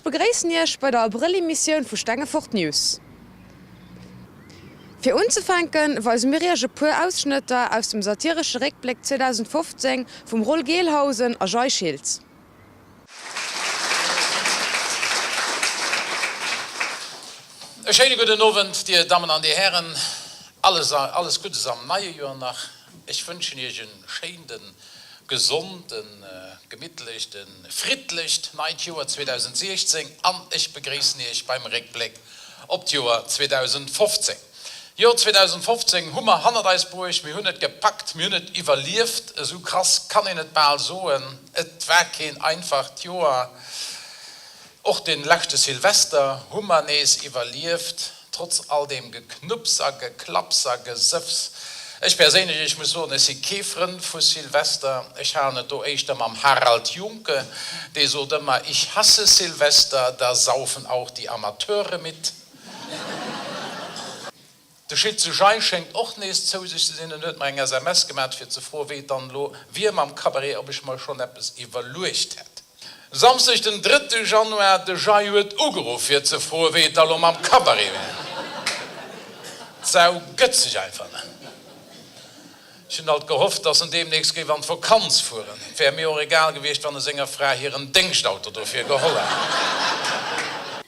begréissen Iech bei der Abrëll-Emissioun vu Stengefort News. Fir unzefänken, weise mir Iech e puer Ausschnëtter aus dem satiresche Réckbléck 2015 vum Roll Gelhausen a Jay Schiltz. E schéine gudden Owend, Dir Dammen an Dir Hären. Alles, alles Guddes am neie Joer nach. Ech wënschen Iech e schéinen, gesond, e gemittlecht, e friddlecht neit Joer 2016 an ech begréissen Iech beim Réckbléck op d'Joer 2015. D'Joer 2015 hu mer hannert eis bruecht, mir hunn et gepackt, mir hunn et iwwerlieft, esou krass kann een et bal soen. Et war keen einfacht Joer. Och de leschte Silvester hu mer nees iwwerlieft, trotz all deem Geknupps a Geklapps a Gesëffs. Ech perséinlech, ech muss soen, ech si kee Frënd vu Silvester. Ech halen et do éischter mam Harald Juhnke, dee sot ëmmer, Ich hasse Silvester, da saufen auch die Amateure mit. De Schiltze Jay schéngt och nees zou sech ze sinn. En huet mer eng SMS gemat fir ze froen, wéi et dann elo wier mam Cabaret, ob ech mer schonn eppes iwwerluecht hätt. Samsdeg den drëtte Januar, De Jay huet ugeruff fir ze froen, wéi et da lo mam Cabaret wär. D'Sau gëtt sech einfach net. Ech hunn alt gehofft, dass en deemnächst géif an d'Vokanz fueren. Et wär mir och egal gewiescht, wann e senger Fra hiren Déngschtauto dofir geholl hätt.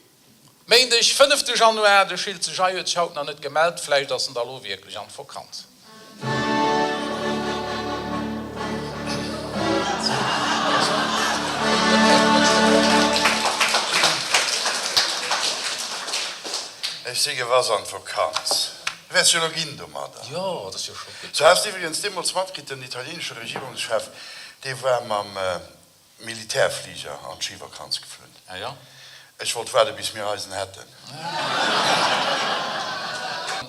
Méindeg, fënnefte Januar, De Schiltze Jay huet sech haut nach net gemellt, vläicht ass en da lo wierklech an d'Vokanz. Ech si gewass an d'Vokanz. Du wäerts jo elo ginn domadder. Jo, dat ass jo scho gutt. Sou, has d'iwwregens deemools matkritt, den italienesche Regierungschef, dee war mam Militärfliger an d'Schivakanz geflunn. Ah jo? Ech wollt waarde bis mir eisen hätten.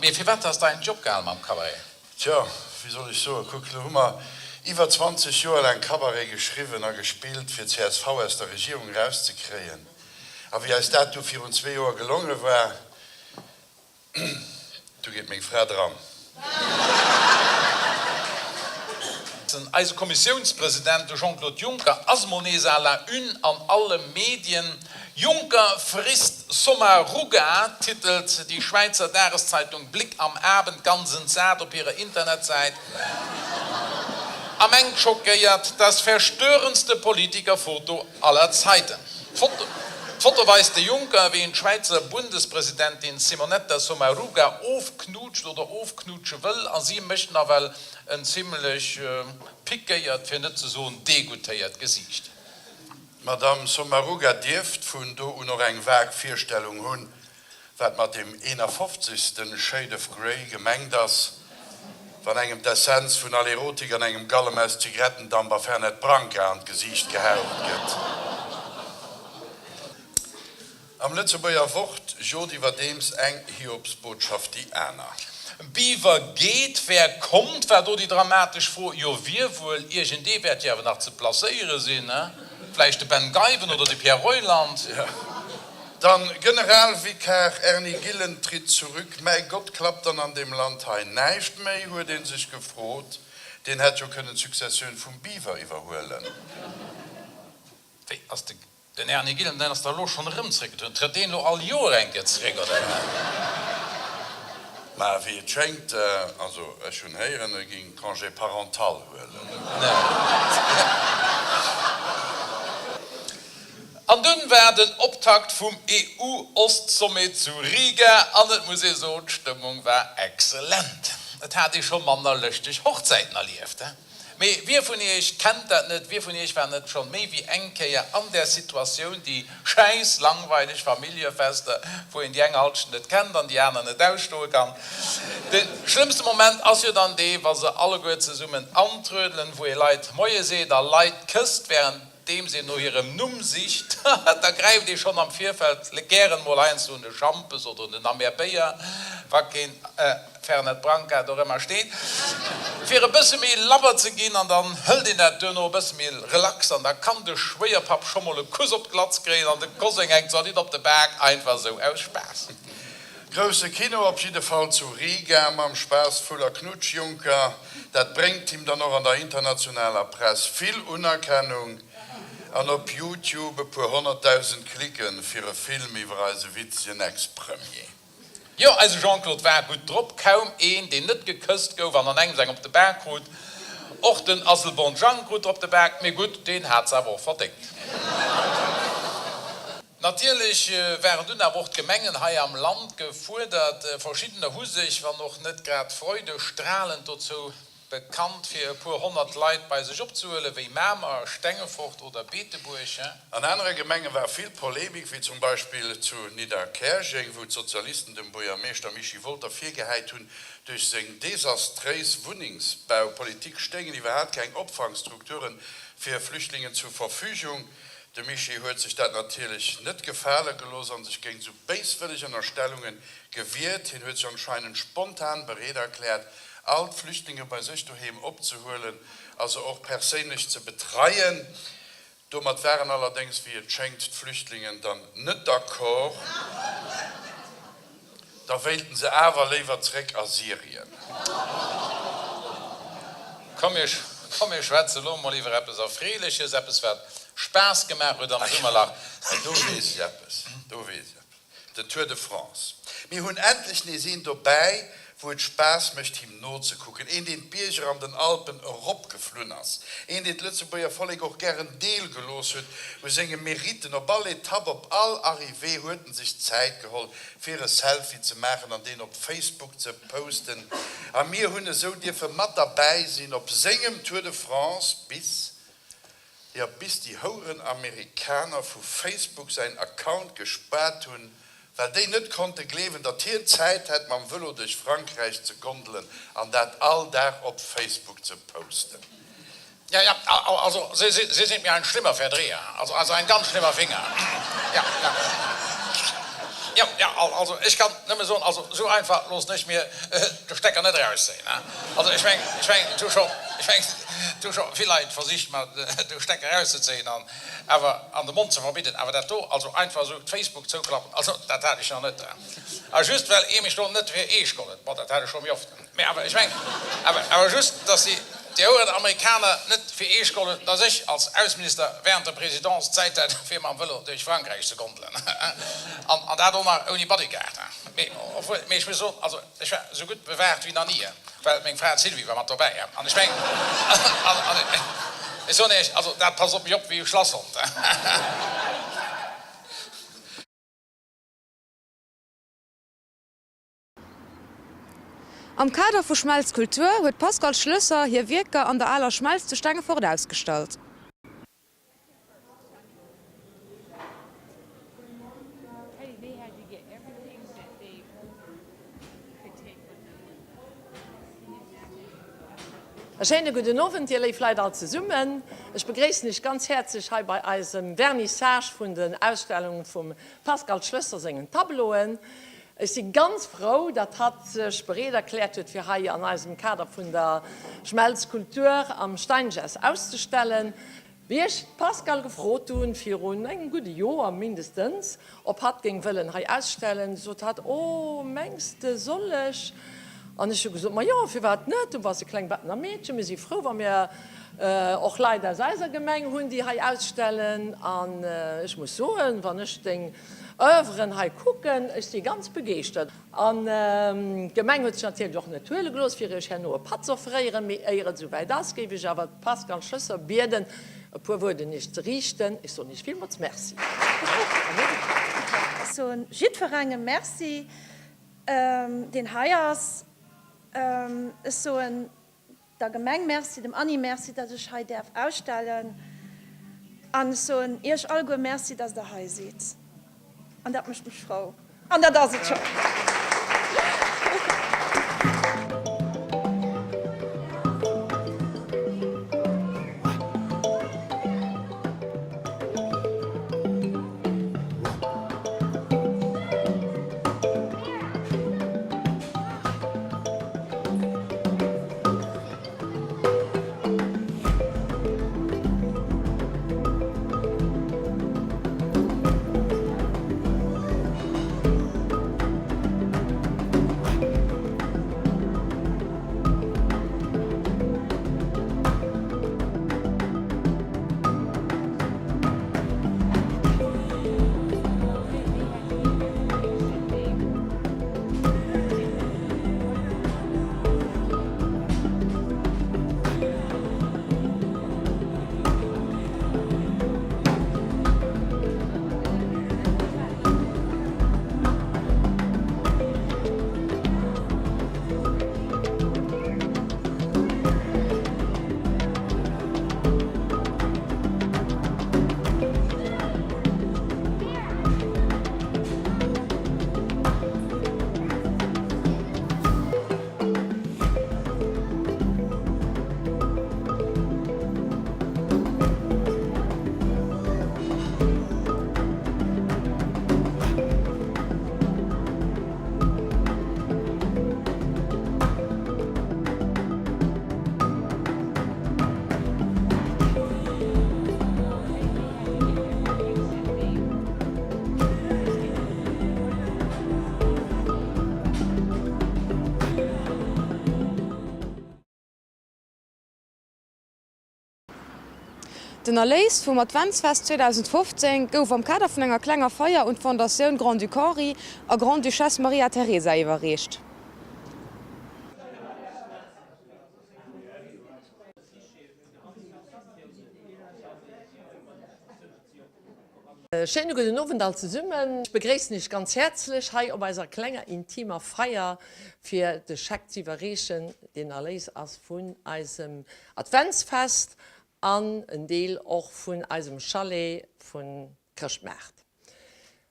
Mee firwat has de eigentlech opgehal mam Cabaret? Tjo, wéi soll ech soen, kuck, lo hu mer iwwer 20 Joer laang Cabaret geschriwwen a gespillt, fir csv aus der Regierung erauszekréien. A wéi eis dat du virun zwee Joer gelonge war, Du geet meng Fra dran. Eise Kommissiounspresident, de Jean-Claude Juncker, ass mol nees à la une an alle Medien. Juncker frisst Sommaruga, titelt déi Schwäizer Dageszeitung Blick am Abend ganz entsat op hirer Internetsäit a mengt schockéiert, Das verstörendste Politikerfoto aller Zeiten. D'Foto weist de Juncker, wéi en d'Schwäizer Bundespresidentin Simonetta Sommaruga ofknutscht oder ofknutsche wëll, a si mécht nawell en zimmlech pikéiert, fir net ze soen degoutéiert Gesiicht. D'Madame Sommaruga dierft vun do un och eng vag Virstellung hunn, Wat mat dem 51. Shade of Grey gemengt ass, wann engem d'Essenz vun all Erotik an engem Gallem aus Zigarettendamp a Fernet Branca an d'Gesiicht gehaucht gëtt. Am Lëtzebuerger Wort jot iwwerdeems eng Hiobsbotschaft déi aner. Biwer geet, wer kommt, war do déi dramatesch Fro. Jo, wie wuel? Iergendee wäert jo awer nach ze placéiere sinn, he? Vläicht de Ben Geiben oder de Pierre Reuland? Dann Generalvikar Erny Gillen tritt zurück. Mäi Gott, klappt dann an deem Land hei näischt méi, huet ee sech gefrot. Deen hätt jo kënnen d'Successioun vum Biwer iwwerhuelen. Wéi ass de den Erny Gillen, deen ass da elo schonn erëm zréckgetrueden? Trëtt deen elo all Joer eng Kéier zeréck, oder wat? Mä wéi et schéngt, also ech hunn héieren, e géing Congé parental huelen. An dunn war den Optakt vum EU-Ost-Sommet zu Riga an et muss ee soen, d'Stëmmung war excellent. Et hat ee scho manner lëschteg Hochzäiten erlieft. Mee wie vun iech kennt dat net, wie vun iech war net schonn méi wéi eng Kéier an där Situatioun, déi schäiss langweileg Familljefester, wou een déi eng Halschent net kennt an déi aner net ausstoe kann. De schlëmmste Moment ass jo dann dee, wa se alleguer zesummen antrödelen, wou ee Leit Moie seet a Leit kësst, wärend deems een no hirem Numm sicht, da gräift ee schonn am Virfeld gären mol heiansdo un de Schampes oder un den Amer Béier, wa keen Fernet Branca dorëmmer steet, fir e bësse méi labber ze ginn. An dann hëlt een dat duerno e bësse méi relax an da kann de Schwéierpapp scho mol e Kuss op d'Glatz kréien an de Koseng eng zolidd op de Bak, einfach esou aus Spaass. Grousse Kino op jidde Fall zu Riga mam Spaassvull a Knutschjunker. Dat bréngt him dann och an der internationaler Press vill Unerkennung. An op Youtube e puer 100.000 Klicken fir e Film iwwer eise witzegen Ex-Premier. Jo, eise Jean-Claude war gutt drop, kaum een, deen net gekësst gouf an an engems eng op de Bak krut. Och den Asselborn Jang krut der op de Bak, mee gutt, deen hat se awer och verdéngt. Natierlech waren dunn awer och d'Gemengen hei am Land gefuerdert. Verschiddener hu sech, wann och net grad freudestrahlend, dozou bekannt, fir e puer 100 Leit bei sech opzehuelen, wéi Mamer, Stengefort oder Beetebuerg. An anere Gemenge war vill Polemik, wéi zum Beispill zu Nidderkäerjeng, wou d'Sozialisten dem Buergermeeschter Michi Wolter virgehäit hunn, duerch seng desastréis Wunnengsbaupolitik stéingen iwwerhaapt keng Opfangstrukture fir Flüchtlingen zur Verfügung. De Michi huet sech dat natierlech net gefale gelooss an sech géint sou béiswëlleg Ënnerstellunge gewiert. Hien huet sech anscheinend spontan bereet erkläert, all d'Flüchtlinge bei sech doheem opzehuelen a se och perséinlech ze betreien. Domat waren allerdéngs, wéi et schéngt, d'Flüchtlingen dann net d'accord. Da wéilten se awer léiwer zréck a Syrien. Komm mir, komm mir schwätze lo mol iwwer eppes Erfreeleches, eppes wat Spaass gemaach huet am Summerlach. Do weess ech eppes, do weess ech eppes, den Tour de France. Mir hunn endlech nees een dobäi, wou et Spaass mécht him nozekucken, een deen d'Bierger an den Alpen eropgeflunn ass, een deen d'Lëtzebuerger Vollek och gären Deel gelooss huet u senge Meritten. Op all Etapp, op all Arrivée huet en sech Zäit geholl fir e Selfie ze maachen an deen op Facebook ze posten a mir hunn esou dierfe mat derbäi sinn op sengem Tour de France bis, jo bis déi houeren Amerikaner vu Facebook säin Account gespaart hunn, well déi net konnte gleewen, datt hien Zäit hätt mam Vëlo duerch Frankräich ze gondelen an dat all Dag op Facebook ze posten. Ja, ja, also Sie, Sie, Sie sind mir ein schlimmer Verdreher, also, also ein ganz schlimmer Finger. Ja, ja. Ja, ja, also ech kann nëmme soen, also esou einfach loossen ech mir de Stecker net erauszéien, hein. Also ech mengen, ech mengen, et hu scho, ech mengen, et hu scho vill Leit versicht mer de Stecker erauszezéien an awer an de Mond ze verbidden, awer dat do, also einfach esou d'Facebook zouklappen, also dat hat ech nach net, hein. A just well ee mech do net fir eescht geholl huet, bon, dat hat ech scho méi oft. Mee awer, ech mengen, awer, awer just, dass déi, déi houeren Amerikaner net fir eescht geholl hunn, dass ech als Ausseminister während der Présidence Zäit hätt, fir mam Vëlo duerch Frankräich ze gondelen. An, an dat och nach ouni Bodyguard. Mee, obwuel, mee ech muss soen, also ech war esou gutt bewaacht wéi nach ni, well meng Fra d'Sylvie war mat dobäi. An ech mengen, an, an ech soen Iech, also dat passt op mech op wéi e Schlasshond. Am Kader vu Schmelz Kultur huet d'Pascale Schloesser hir Wierker an der Aler Schmelz zu Stengefort ausgestallt. E schéine gudden Owend, dir léif Leit all zesummen. Ech begréissen iech ganz häerzlech hei bei eisem Vernissage vun den Ausstellungen vum Pascale Schloesser sengen Tableauen. Ech si ganz frou, datt hatt sech bereet erkläert huet, fir hei an eisem Kader vun der Schmelz Kultur am Steinjazz auszestellen. Wéi ech d'Pascale gefrot hunn, virun engem gudde Joer mindestens, ob hatt géing wëllen hei ausstellen, sot hatt, Oh, mengs de, soll ech? An ech hu gesot, Ma jo, firwat net, du bass e kleng Bettener Meedchen, mir si frou, wa mir och Leit aus eiser Gemeng hunn, déi hei ausstellen. An ech muss soen, wann ech deng Oeuvren hei kucken, ech si ganz begeeschtert. An d'Gemeng huet sech natierlech och net huele gelooss, fir iech herno e Patt z'offréieren. Mee éier et esouwäit ass, géif ech awer d'Pascale Schloesser bieden, e puer Wuert un iech ze riichten. Ech soen iech villmools Merci. Ech soen jiddwerengem Merci, deen hei ass. Ech soen Der Gemeng Merci, dem Anny Merci, datt ech hei däerf ausstellen. An ech soen Iech alleguer Merci, datt Der hei sidd. An dat mécht mech frou. An dat ass et schonn. Den Erléis vum Adventsfest 2015 gouf am Kader vun enger klenger Feier un d'Fondatioun Grand-Duc Henri a Grande-Duchesse Maria Teresa iwwerreecht. Schéine gudden Owend all zesummen. Ech begréissen Iech ganz häerzlech hei op eiser klenger intimer Feier fir de Scheck ze iwwerreechen, deen Erléis ass vun eisem Adventsfest an en Deel och vun eisem Chalet vun Chrëschtmaart.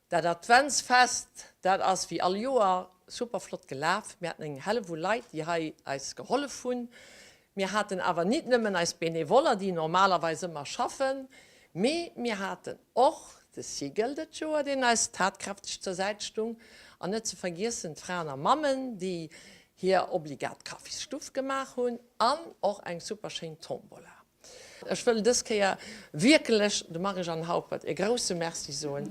Dat Adventsfest, dat ass wéi all Joer super flott gelaf. Mir haten eng Hellewull Leit, déi hei eis gehollef hunn. Mir haten awer nit nëmmen eis Benevoller, déi normalerweis ëmmer schaffen, mee mir haten och de Sigel dët Joer, deen eis tatkräfteg zur Säit stung, an net ze vergiessen d'Fraen a Mammen, déi hir obligat Kaffisstuff gemaach hunn an och eng super schéin Tombola. Ech wëll dës Kéier wierklech dem Marie-Jeanne Haupert e grousse Merci soen.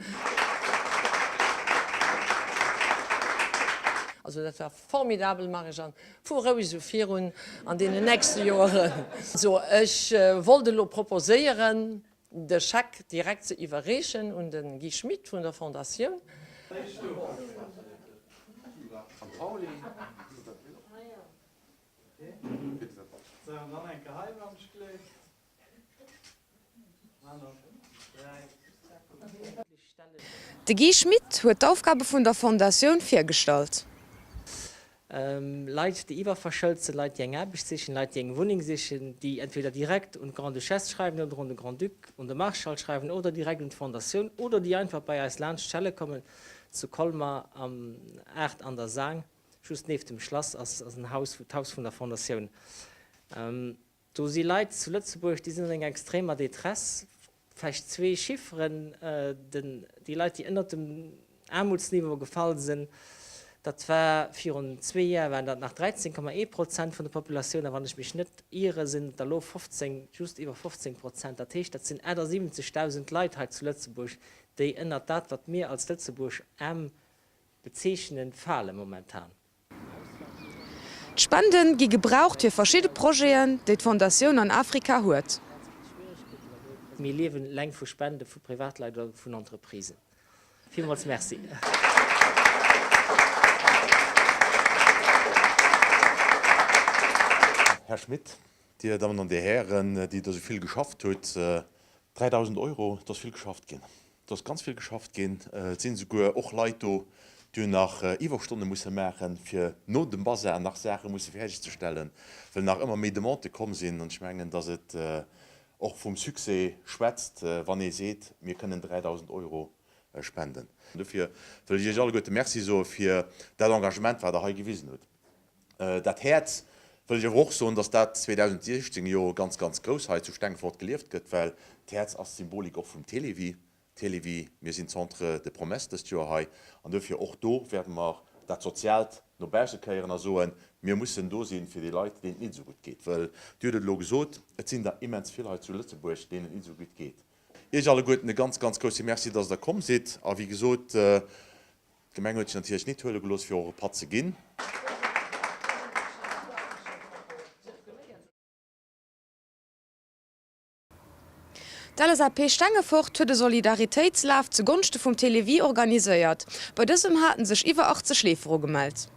Also dat war formidabel, Marie-Jeanne. Fuer roueg esou virun an deenen nächste Joeren. Sou, ech wollt elo proposéieren, de Scheck direkt ze iwwerreechen un de Guy Schmit vun der Fondatioun. De Guy Schmit huet d'Aufgabe vun der Fondatioun virgestallt. Leit, déi iwwerverschëllt sinn, Leit, déi eng Aarbecht sichen, Leit, déi eng Wunneng sichen, déi entweder direkt un d'Grande-Duchesse schreiwen oder un de Grand-Duc, un de Marschall schreiwen oder direkt un d'Fondatioun oder déi einfach bei eis laanscht schelle kommen, zu Colmar am 8 an der Saang, just nieft dem Schlass ass en Haus, d'Haus vun der Fondatioun. Do si Leit zu Lëtzebuerg, déi sinn an enger extremer Détresse. Vläicht zwee Chifferen, den, déi Leit, déi ënnert dem Aarmutsniveau gefall sinn, dat war virun zwee Jar waren dat nach 13,1 Prozent vun der Populatioun, a wann ech mech net iere sinn et der elo 15, just iwwer 15 Prozent. Dat heescht, dat sinn 78.000 Leit hei zu Lëtzebuerg, déi ënnert dat, wat mir als Lëtzebuerg aarm bezeechnen, fale momentan. D'Spenden gi gebraucht fir verschidde Projeten, déi d'Fondatioun an Afrika huet. Mir liewen eleng vu Spende vu Privatleit oder vun Entreprisen. Villmools Merci. Här Schmit, Dir Dammen an Dir Hären, déi Der esou vill geschafft hutt, 3.000 Euro, do ass vill geschafft ginn. Do ass ganz vill geschafft ginn. Et sinn esouguer och Leit do, déi hunn nach Iwwerstonne musse maachen, fir no dem Bazar nach Saache musse fäerdegzestellen, well nach ëmmer méi Demandë komm sinn. An ech mengen, datt et och vum Succès schwätzt, wann ee seet, mir kënnen 3.000 Euro spenden. Dofir wëll ech Iech alleguerte Merci soe fir dat Engagement, wat Der hei gewisen hutt. Dat Häerz wëll ech awer och soen, dass dat 2016 jo ganz, ganz grouss hei zu Stengefort gelieft gëtt, well d'Häerz ass d'Symbolik och vum Télévie. Télévie, mir sinn Centre de promesses dëst Joer hei an duerfir och do wäerte mer dat Soziaalt no bausse kéieren a soen, mir mussen do sinn fir déi Leit, deenen et nit esou gutt geet. Well Dir hutt et elo gesot, et sinn der immens vill hei zu Lëtzebuerg, deenen et nit esou gutt geet. Iech alleguerten e ganz, ganz grousse Merci, dass Der komm sidd a wéi gesot, D'Gemeng huet sech natierlech nit huele gelooss fir och e Patt ze ginn. D'LSAP Stengefort huet e Solidaritéitslaf zu Gonschte vum Télévie organiséiert. Bei dësem haten sech iwwer 80 Leefer ugemellt.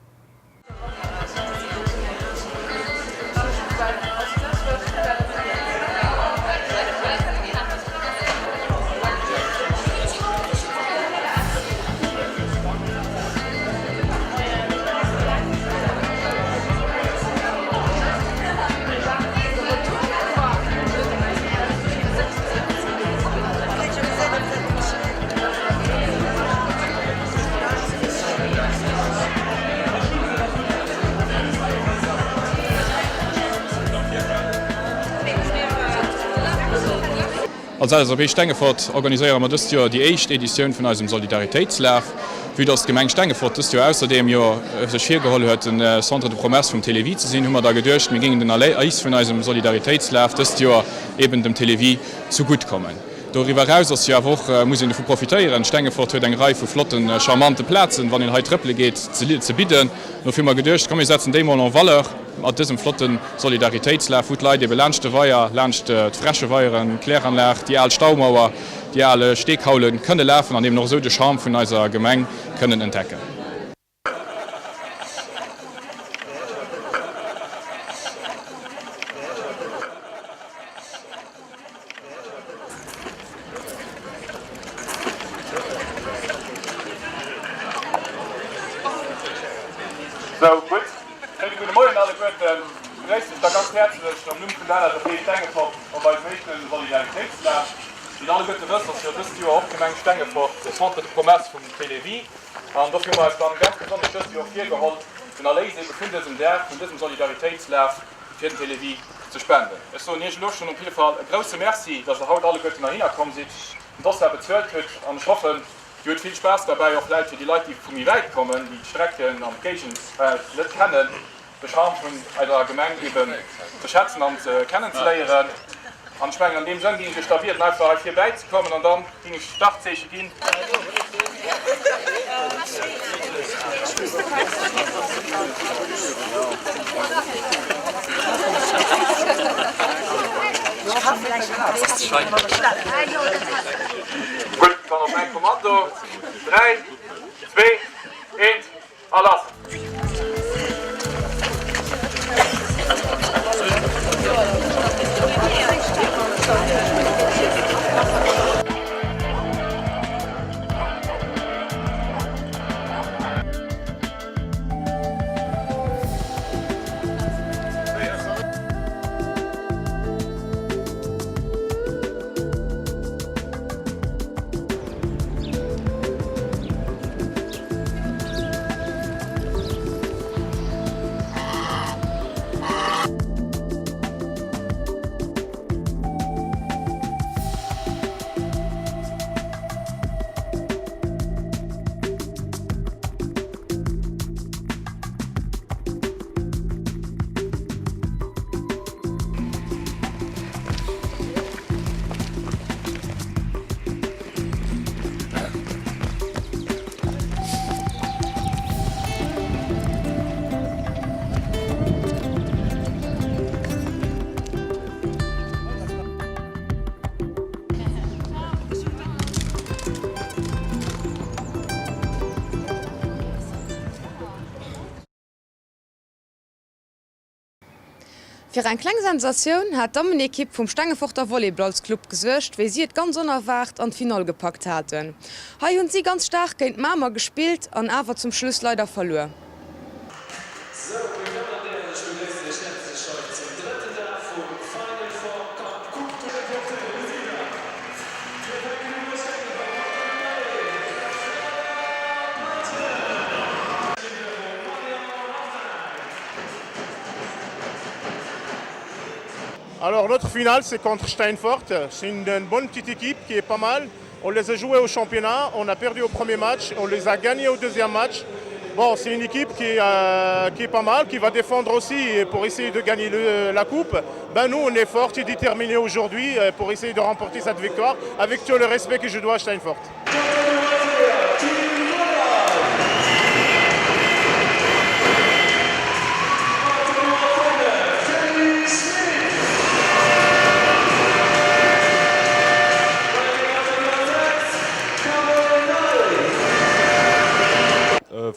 Als LSAP Stengefort organiséiere mer dëst Joer déi éischt Editioun vun eisem Solidaritéitslaf. Vue dass d'Gemeng Stengefort dëst Joer ausserdeem jo sech virgeholl huet den Centre de promesses vum Télévie ze sinn, hu mer da geduecht, mir géingen den Erléis vun eisem Solidaritéitslaf dëst Joer eben dem Télévie zugutt kommen. Doriwwer eraus ass jo awer och, muss een dovu profitéieren, Stengefort huet eng Rei vu flotten, charmante Plazen, wann een hei trëppele geet, ze bidden. Dofir hu mer geduecht, komm mir setzen déi mol en valeur. Mat dësem flotte Solidaritéitslaf, wou d'Leit ebe laanscht de Weier, laanscht d'Fräscheweieren, d'Kläranlag, déi al Staumauer, déi al Steekaule kënne lafen an eben och esou de Charme vun eiser Gemeng kënnen entdecken. Sou, gutt. Schéine gudde Moien alleguerten. Ech begréissen lech da ganz häerzlech am Numm vun der LSAP Stengefort op eisem éischte Solidaritéitslaf. Wéi der alleguerte wësst, ass jo dëst Joer och d'Gemeng Stengefort de Centre de promesses vum Télévie. An dofir hu mer eis dann ganz besonnesch dëst Joer virgeholl, den Erléis ebe vun dësem Dag, vun dësem Solidaritéitslaf fir den Télévie ze spenden. Ech soen Iech elo schonn op jidde Fall e grousse Merci, dass Der haut alleguerten heihinner komm sidd, den Dossard bezuelt hutt an ech hoffen, Dir hutt vill Spaass derbäi, och vläit fir déi Leit, déi vu méi wäit kommen, déi d'Strecken an d'Géigend net kennen, de Charme vun eiser Gemeng eben ze schätzen an ze kennenzeléieren. An ech mengen, an deem Sënn géing ech Iech da bieden, einfach hei vir bäizekommen an dann géing ech d'Startzeeche ginn. Gutt, dann op mäi Kommando, 3, 2, 1 a lass! Fir eng kleng Sensatioun hat d'Dammenekipp vum Stengeforter Volleyballsclub gesuergt, wéi si et ganz onerwaart an d'Finall gepackt haten. Hei hunn si ganz staark géint Mamer gespillt an awer zum Schluss leider verluer. Alors notre finale c'est contre Steinfort, c'est une, une bonne petite équipe qui est pas mal. On les a joués au championnat, on a perdu au premier match, on les a gagnés au deuxième match. Bon, c'est une équipe qui, euh, qui est pas mal, qui va défendre aussi pour essayer de gagner le, la coupe. Ben nous, on est fort et déterminés aujourd'hui euh, pour essayer de remporter cette victoire avec tout le respect que je dois à Steinfort.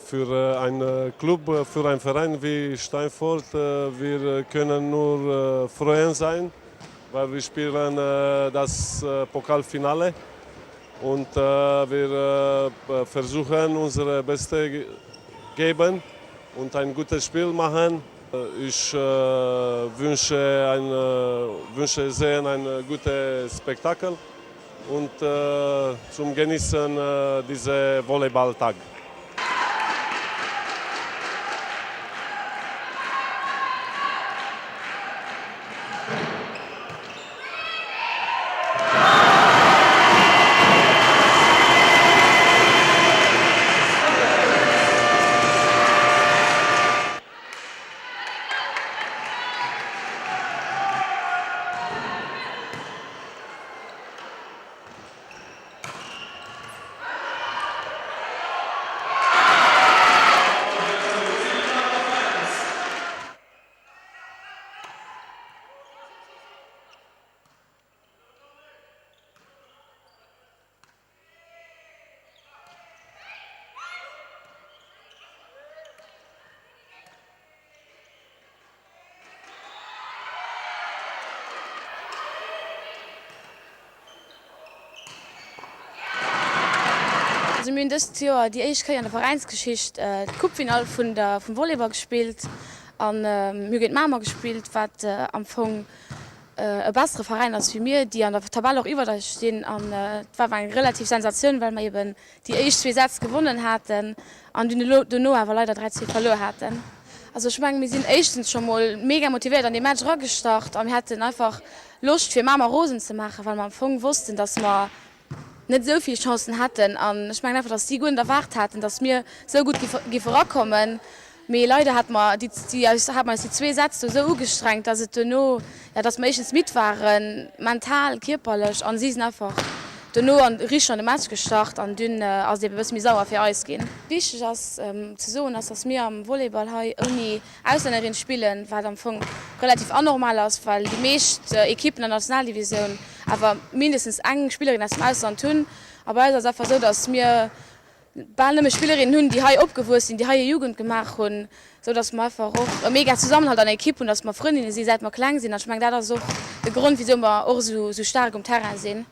Für einen Club, für einen Verein wie Steinfurt, wir können nur freuen sein, weil wir spielen das Pokalfinale und wir versuchen unsere Beste geben und ein gutes Spiel machen. Ich wünsche ein wünsche sehen ein gutes Spektakel und zum Genießen diese Volleyballtag. mir hunn dëst Joer déi éischt Kéier an der Veräinsgeschicht d'Coupefinall vun der vum Volleyball gespillt an mir hu géint Mamer gespillt, wat am Fong e bessere Veräin ass wéi mir, déi an der Tabell och iwwert eis stinn an et war awer eng relativ Sensatioun, well mer eben déi éischt zwee Sätz gewonnen haten an dunn elo dono awer leider 3, 2 verluer haten. Also ech mengen, mir sinn éischtens scho mol mega motivéiert an dee Match eragestart a mir haten einfach Loscht fir Mamer rosen ze maachen, well mer am Fong wossten, dass mer net esou vill Chancen hätten an ech mengen einfach, dass si guer net erwaart haten, dass mir esou gutt giffe erakommen. Mee leider hate mer déi eis hate mer eis déi zwee Sätz do esou ugestrengt, dass et duerno, jo, dass mer éischtens midd waren, mental, kierperlech, an si sinn einfach duerno an richteg an de Match gestart an dunn ass et ebe bësse méi sauer fir eis ginn. Wichteg ass ze soen ass, dass mir am Volleyball hei ouni Auslännerin spillen, wat am Fong relativ anormal ass, well déi meescht Ekippen an der Nationaldivisioun awer mindestens eng Spillerin aus dem Ausland hunn. A bei eis ass et einfach esou, dass mir bal nëmme Spillerinnen hunn, déi hei opgewuess sinn, déi hei hir Jugend gemaach hunn, esou dass mer einfach och e mega Zesammenhalt an der Ekipp hunn, dass mer Frëndinne si säit mer kleng sinn. An ech mengen, dat ass och de Grond, wisou mer och esou staark um Terrain sinn.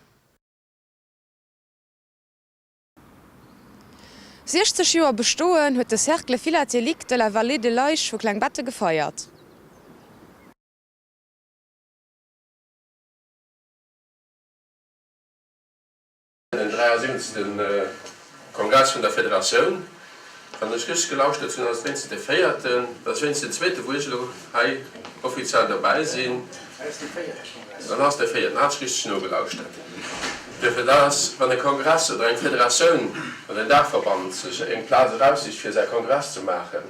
60 Joer Bestoen huet de Cercle Philatélique de la Vallée de l'Eisch vu Klengbetten gefeiert. Den 73. Kongress vun der Federatioun, wann ech richteg gelauschtert hunn, ass et wéinstens de véierten, dat ass wéinstens den zweete wou ech elo hei offiziell dobäi sinn, dann ass de véierten, hat ech richteg nogelauschtert. Duerfir, dat ass, wann e Kongress oder eng Federatioun oder en Daachverband sech eng Plaz eraussicht fir säi Kongress ze maachen,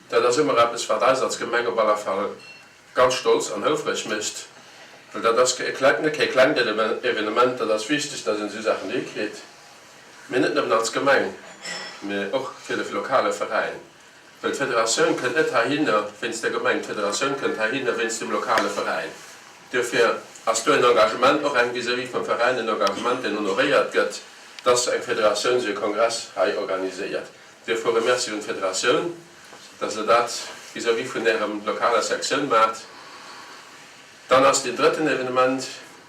dat ass ëmmer eppes wat eis als Gemeng op alle Fall ganz stolz an houfreg mécht, well dat ass net kee klengt Evenement, dat ass wichteg, datt een esou Saachen hikritt, mee net nëmmen als Gemeng, mee och fir de lokale Veräin, well d'Federatioun kënnt net heihinner wéinst der Gemeng, d'Federatioun kënnt heihinner wéinst dem lokale Veräin. Duerfir ass do en Engagement, och eng vis-à-vis vum Veräin, en Engagement, deen honoréiert gëtt, datt eng Federatioun esou e Kongress hei organiséiert. Duerfir e Merci un d'Federatioun. dass Der dat vis-à-vis vun Ärem lokaler Sektioun maacht. Dann ass deen drëtten Evenement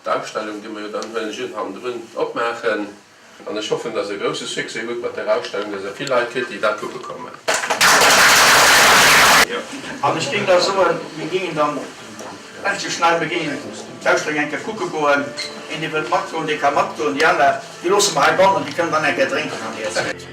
d'Ausstellung, déi mer jo dann, huelen ech un, hannendrun opmaachen. An ech hoffen, dass Der e grousse Succès hutt mat där Ausstellung, dass Der vill Leit kritt, déi dat kucke kommen. An ech géing da soen, mir géingen dann endlech schnell, mir géingen d'Ausstellung eng Kéier kucke goen. Een, dee wëllt matgoen, dee ka matgoen. Déi aner, déi loosse mer heibannen, déi kënnen dann eng Kéier drénken an där Zäit.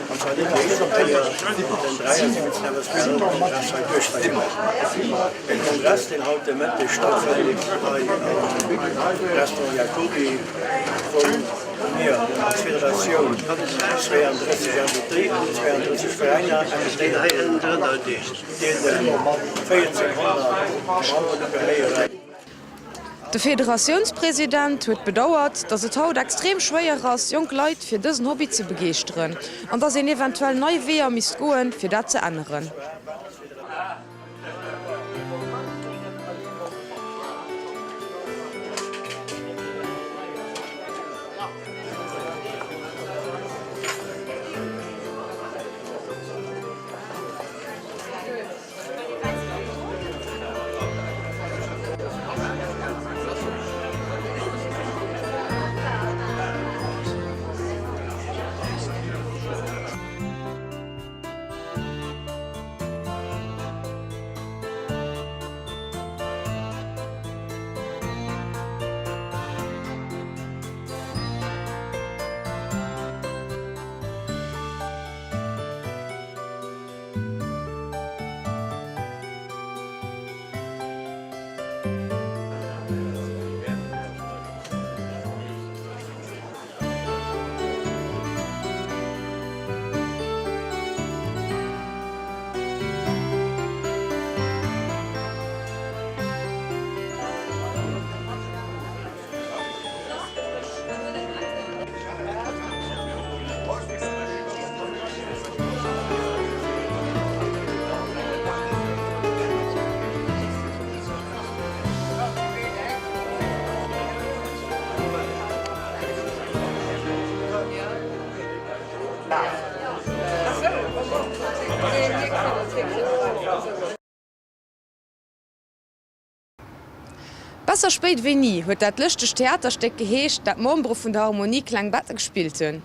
An zwar net déi éischte Kéier, den 73. FSPL-Kongress hei duerchféieren. De Kongress, deen haut de Mëtteg stattfënnt hei am Restaurant Jacoby, wou mir als Federatioun 32 Invitéierten, 32 Veräiner invitéiert hunn, deenen 1400 Memberen ugehéieren. De Federatiounspresident huet bedauert, datt et haut extrem schwéier ass, jonk Leit fir dësen Hobby ze begeeschteren an datt een eventuell nei Weeër misst goen, fir dat ze änneren. Besser spéit wéi ni huet dat lëschtegt Theaterstéck geheescht, dat d'Membere vun der Harmonie Klengbetten gespillt hunn.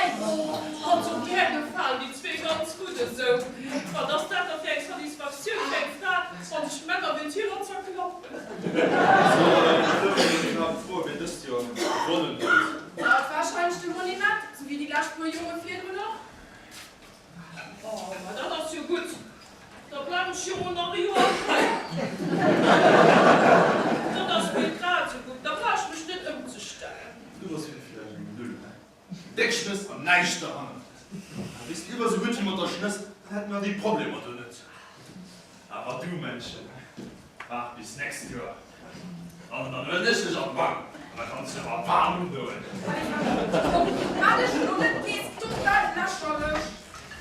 Also mär gefalen déi zwee ganz gutt esou. Wat ass dat da fir eng Satisfaktioun fir eng Fra, wann sech Männer wéi d'Hierer zerklappen? Soll ech dofir knapp froen, wien dëst Joer gewonnen huet? Wahrscheinlech de Monument, sou wéi déi lescht puer Jore virdrun och. Oh, ma dat ass jo gutt. Da bleiwen ech jo mol nach e Joer hei. Dat ass mir grad esou gutt, da brauch ech mech net ëmzestellen. Du bass jo villäicht eng Null, he? Déck Schnëss an näischt derhannert. A wiers de iwwer esou gutt wéi mat der Schnëss, dann hätte mer déi Problemer do net. Awer du, Männchen, waart bis nächst Joer. An dann huelen ech dech an d'Bank an da kanns du der waarm undoen. Komm, maach dech elo net nees total lächerlech.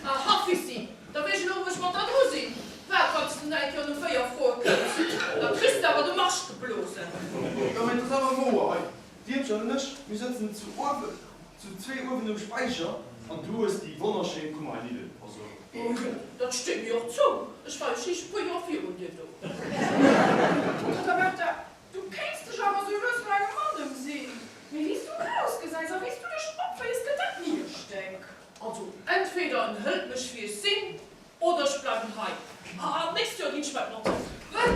Aha, Fissi, da weess ech elo, wou ech mat der dru sinn. Waart, wann s de nach eng Kéier no 4 Froe kënns, da kriss de awer de Marsch geblosen. Jo, mee et ass awer wouer. Hei, d'Iermchen an ech, mir sëtzen zu uewen, zu zwee uewen um Späicher an du hues déi wonnerschéin Kummer hei nidden. Also. Oh jo, dat steet mir och zou, ech war jo schliisslech e puer Joer virun dir do. Tatta Berta, du kéints dech awer sou lues no engem Mann ëmsinn. Mee wéi s du ausgesäis a wéi s du dech opféiers, gëtt dat ni e Stéck. Also, entweder en hëlt mech wéi ech sinn, oder ech bleiwen hei. A d'nächst Joer ginn ech bei d'Notten. Wat?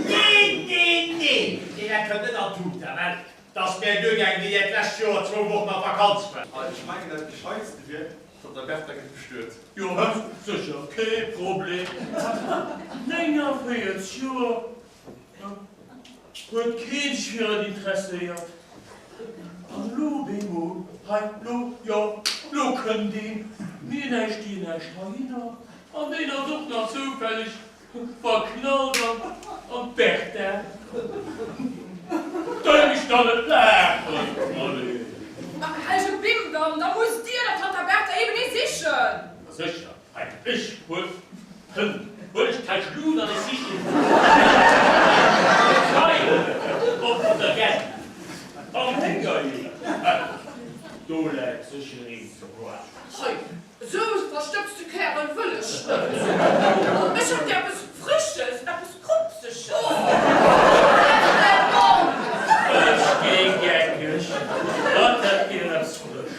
Nee, nee, nee, nee, dat kënnt net an d'Tut, well 't ass mär duergaang, wéi där d'lescht Joer zwou Wochen a Vakanz war. Ech mengen dat gescheitste wier, d'Tatta Berta gëtt bestuet. Jo, sécher, kee Problem. 49 Joer huet kee sech fir et interesséiert. An elo op eemol, hei, lo, jo, lo kënnt een, mir näischt, dir näischt heihinner, an deen ass och nach zoufälleg Verknallt an d'Berta. Dei mech da net laachen, allez. Ma hellege Bimgam, da musst dir der Tatta Berta eben ee sichen. Sécher, hei, ech huel hënn, huel ech d'Täsch Lut an ech sichen hei op der Gäll am Héngerjeeër. Hei, do läit sécher een ze boire. Hei, Esou e verstëbste Kärel wëll ech net. Ech hätt gär eppes Frësches, eppes Krupseges. Ech gi geckeg. Wat hätt gär eppes Frësches?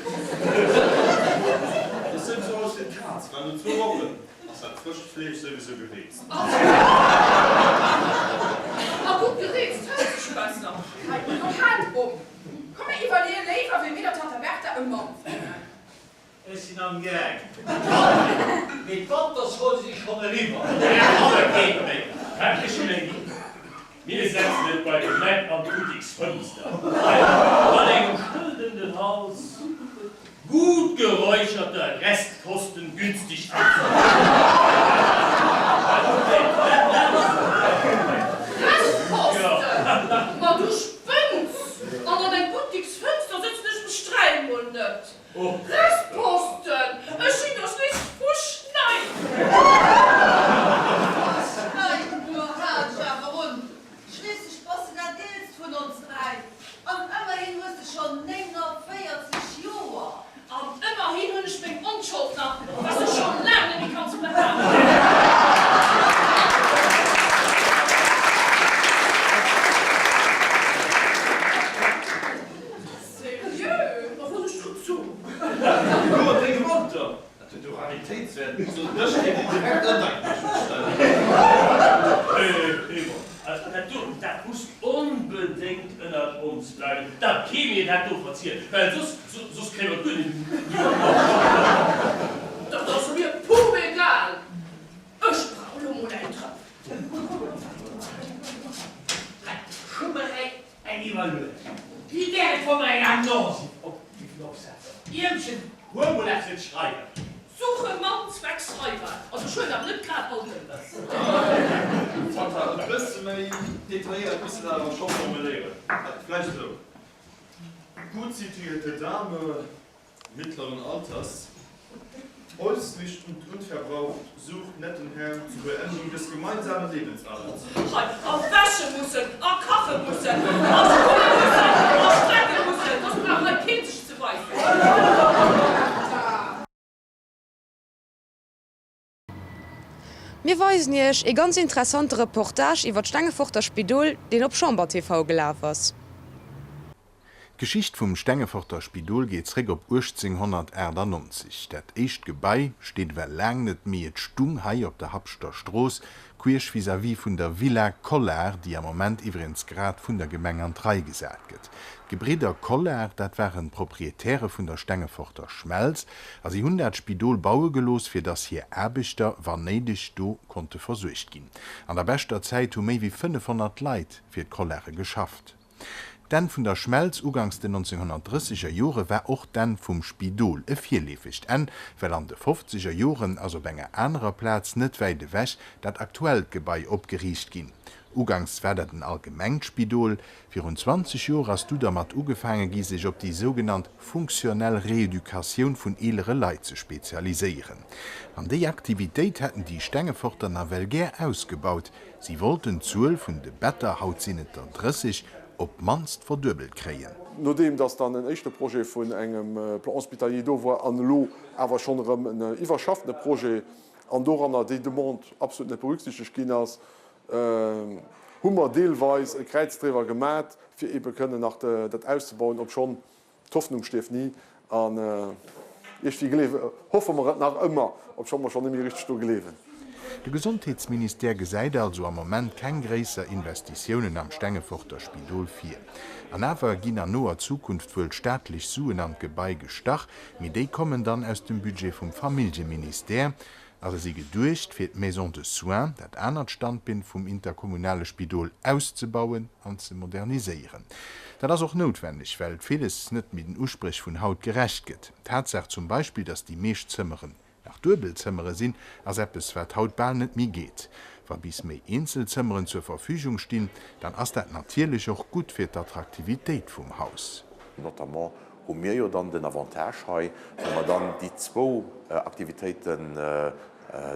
Dat ass souwisou alles fir d'Kaz, well no zwou Wochen ass dat frëscht Fleesch souwisou gereezt. A gutt gereezt hält sech besser. Hei, lo haalt op. Komm mir iwwerleeë léiwer, wéi mir der Tante Berta e Mann fannen. Ech sinn am Gaang. Mee d'Wantersrolle si schonn eriwwer. Alle keen méi. Wat ech méi. Mir setzen et bei de Meck an d'Buttiksfënster. Mat engem Schëld ëm den Hals, Gut geräucherter Restposten günstig abzugeben. Restposten? Ma du spënns! An an eng Buttiksfënster setzen ech mech dräimol net. Restposten! Ech sinn der schliisslech fuschnei! Hei, lo hal dech awer un! Schliisslech bass de dat eelst vun ons dräi, an ëmmerhin hues de schonn 49 Joer! An ëmmerhin hunn ech meng Onschold nach, wat ech scho laang net méi kanns behaapten! Serieux? Ma wou sech drop soen? Jo, mat dengem Alter! Dat huet jo Raritéitswäert, also dech kéint een direkt an d'Denkmalschutz stellen. Hee bon, dat do, dat muss onbedéngt ënnert ons bleiwen, dat kee mir dat do verzielt, well soss, soss kréie mer et guer net iwwer d'Bord. Dat ass mir puregal! Ech brauch elo mol eng Drëpp. Hei, Schummerei Eng Iwwerluecht. Wéi wär et, wa mer eng Annonce op géifen opsetzen? Iermchen, huel mol eppes fir ze schreiwen. Suche Mann zwecks Heirat. Also ech huelen awer net grad all Dënnes. Tatta, e bësse méi detailléiert misst de dat awer scho formuléieren. Vläicht esou, Gut situierte Dame, mittleren Alters, häuslich und unverbraucht, sucht netten Herrn zur Beendung des gemeinsamen Lebensabends. Hei, a wäsche mussen, a kache mussen, a spulle mussen, a strecke mussen, soss brauch hei keen sech ze weisen. Mir weisen Iech ee ganz interessante Reportage iwwer d'Stengeforter Spidol, deen op Chamber TV gelaf ass. D'Geschicht vum Stengeforter Spidol geet zréck op 1898. Dat éischt Gebai steet ewell laang net méi, et stung hei op der Habschter Strooss, queesch vis-à-vis vun der Villa Collart, déi am Moment iwwregens grad vun der Gemeng an d'Rei gesat gëtt. D'Gebridder Collart, dat waren d'Proprietäre vun der Stengeforter Schmelz, a si hunn dat Spidol baue gelooss, fir dass hir Aarbechter, wann néideg, do konnte versuergt ginn. An der beschter Zäit hu méi wéi 500 Leit fir d'Collarte geschafft. D'Enn vun der Schmelz uganks den 1930er Jore war och d'Enn vum Spidol, e virleefegt Enn, well an de fofzeger Joren ass op enger anerer Plaz, net wäit ewech, dat aktuellt Gebai opgeriicht ginn. Uganks war dat en allgemengt Spidol. Virun 20 Jor ass du dermat ugefaange gi sech op déi sougenannt funktionell Reeducatioun vun eelere Leit ze spezialiséieren. An déi Aktivitéit hätten déi Stengeforter nawell gär ausgebaut, Si wollten d'Zuel vun de Better, haut sinn et der 30, op d'mannst verduebelt kréien. Nodeem dass dann en éischte Projet vun engem Plan hospitalier do war an elo awer schonn erëm en iwwerschaffene Projet an doranner déi Demande absolut net berücksichtegt ginn ass, hu mer deelweis e Kräiz driwwer gemat, fir eebe kënnen nach dat auszebauen, obschonn D'Hoffnung stierft ni an iergwéi gleewe, hoffe mer et nach ëmmer, obscho mer schonn net méi richteg dru gleewen. De Gesondheetsministère gesäit also am Moment keng gréisser Investitiounen am Stengeforter Spidol vir. An awer ginn an noer Zukunft wuel staatlech Suen an d'Gebai gestach, mee déi kommen dann aus dem Budget vum Familljeministère. A se si geduecht, fir d'Maison de soins, dat anert Standbeen vum interkommunale Spidol, auszebauen an ze moderniséieren. Dat ass och noutwenneg, well villes net méi den Uspréch vun haut gerecht gëtt. D'Tatsaach zum Beispill, datt déi meescht Zëmmeren nach Duebelzëmmere sinn, ass eppes, wat haut bal net méi geet. Wa bis méi Eenzelzëmmeren zur Verfügung stinn, dann ass dat natierlech och gutt fir d'Attraktivitéit vum Haus. Notamment hu mir jo dann den Avantage hei, wou mer dann déi zwou Aktivitéiten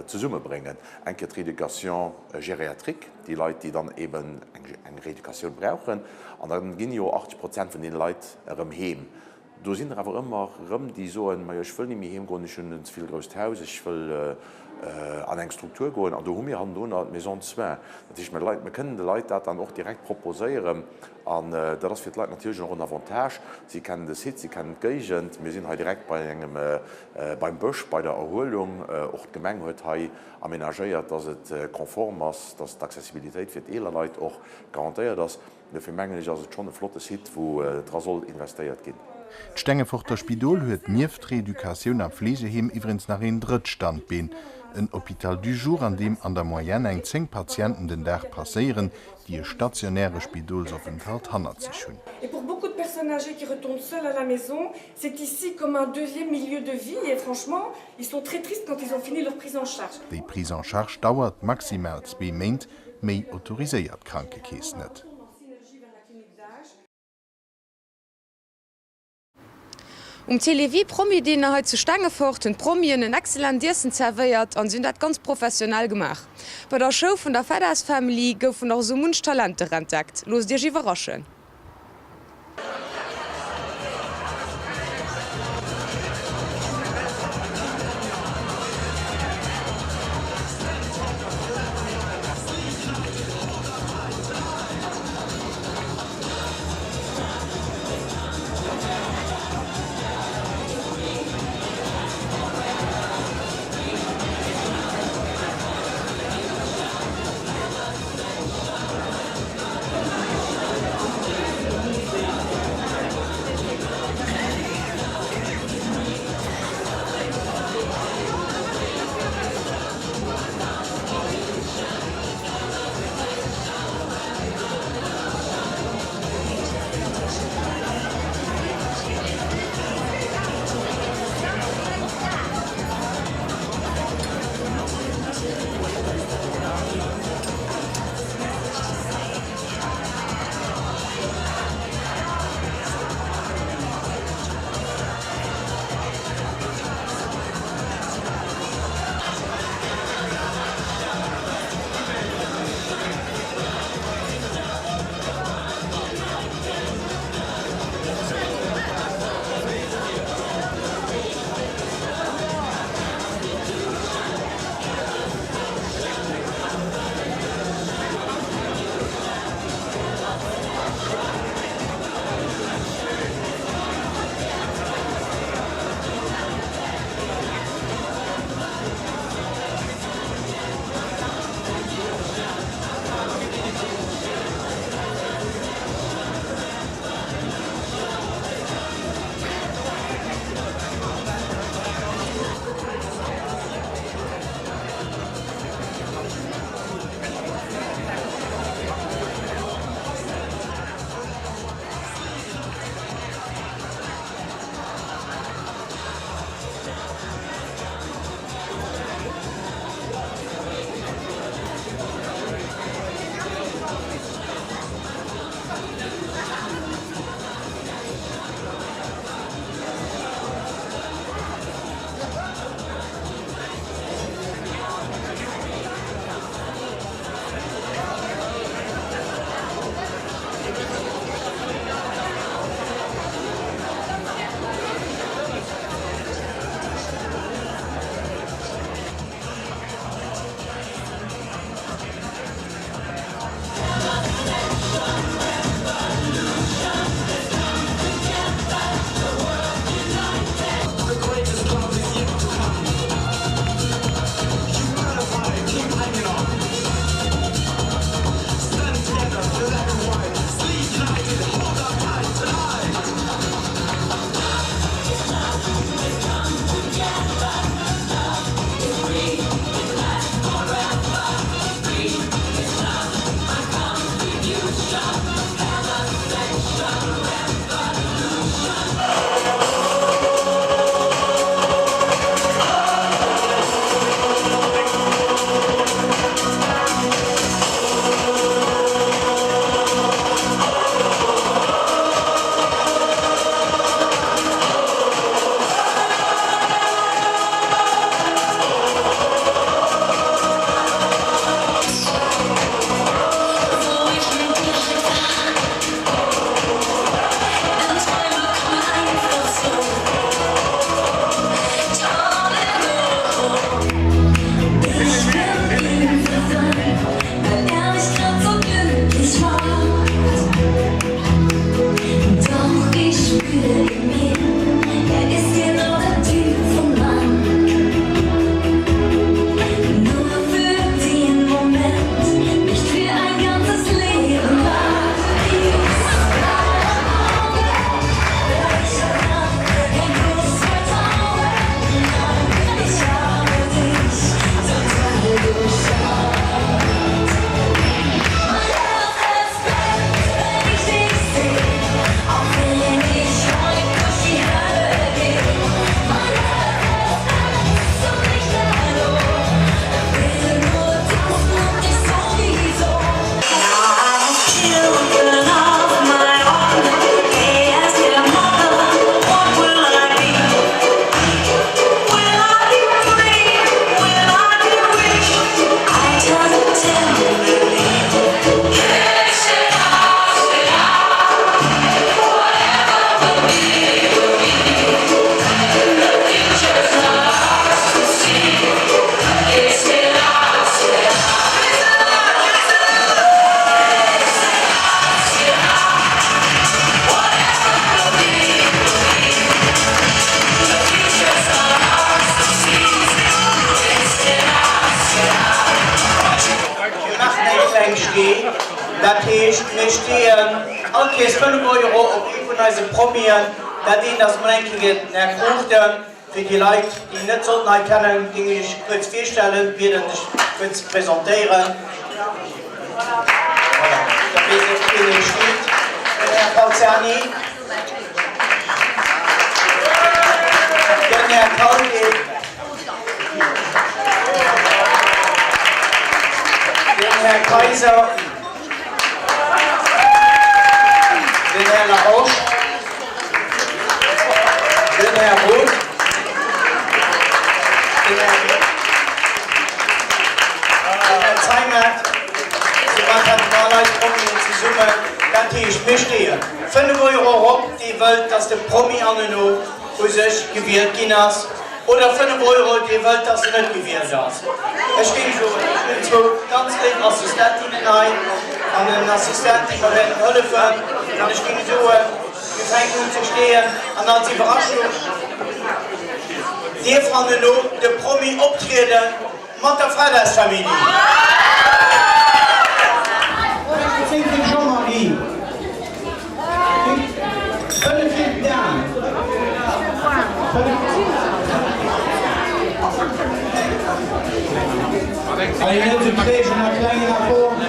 zesummebréngen, eng Kéier d'Rééducation gériatrique, déi Leit, déi dann eben eng Rééducatioun brauchen, an da ginn jo 80 Prozent vun deene Leit erëm heem. Do sinn der awer ëmmer erëm, déi soen, Majo, ech wëll ni méi heem goen, ech hunn en ze vill grousst Haus, ech wëll an eng Struktur goen. An do hu mir hannendrunner d'Maison de soins. Dat heescht, mir Leit, mir kënnen de Leit dat dann och direkt proposéieren. An dat ass fir d'Leit natierlech och en Avantage. Si kennen de Site, si kennen d'Géigend. Mir sinn hei direkt bei engem, beim Bësch, bei der Erhuelung. Och d'Gemeng huet hei amenagéiert, dass et konform ass, dass d'Accessibilitéit fir d'eeler Leit och garantéiert ass. Dofir mengen ech, ass et schonn e flotte Site, wou dra soll investéiert ginn. D'Stengeforter Spidol huet nieft Reeducatioun a Fleegeheem iwwregens nach een drëtt Standbeen, en Hôpital du jour, an deem an der Moyenne eng 10 Patienten den Dag passéieren, déi e stationäre Spidolsopenthalt hannert sech hunn. Et pour beaucoup de personnes âgées qui retournent seules à la maison, c'est ici comme un deuxième milieu de vie et franchement, ils sont très tristes quand ils ont fini leur prise en charge. Déi Prise en charge dauert maximal zwee Méint, méi autoriséiert d'Krankekeess net. Um Télévie Promi-Dîner hei zu Stengefort hunn d'Promien en excellent Iessen zerwéiert an si hunn dat ganz professionell gemaach. Bei der Show vun der Feddas Family goufen och esou munch Talenter entdeckt. Loosst iech iwwerraschen! eng Stee. Dat heescht, mir steeën all Kees 5 Euro op ee vun eise Promien. Dat eent ass mol eng Kéier den Här Cruchten. Fir déi Leit, déi en net sollten hei kennen, géing ech iech kuerz virstellen, bieden sech kuerz ze presentéieren. Voilà, da weess och wien ee steet. Den Här Falciani. Den Här Calvé. Den Här Kayser. Den Här Laroche. Den Här Roth. Den Här Zeimet. Soumat hätte mer all eis Promien zesummen. Dat heescht, mir steeën 5 Euro erop, dee wëllt, dass de Promi hanneno u sech gewielt ginn ass, oder 5 Euro, dee wëllt, dass en net gewielt ass. Ech géing soen, ech hunn zwou ganz léif Assistentinnen hei an en Assistent, déi mer wäerten hëllefen. An ech géing soen, mir fänken un ze steeën an als Iwwerraschung dierf hanneno de Promi optrieden. Mat der Fradès Family. 10 fir de Jean-Marie, 5 fir den Dan, 5. Allez, net esou träge, nach e klengen Apport.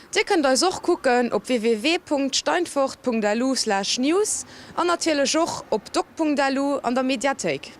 Dir kënnt eis och kucken op www.steinfort.lu/news an natierlech och op doc.lu an der Mediathéik.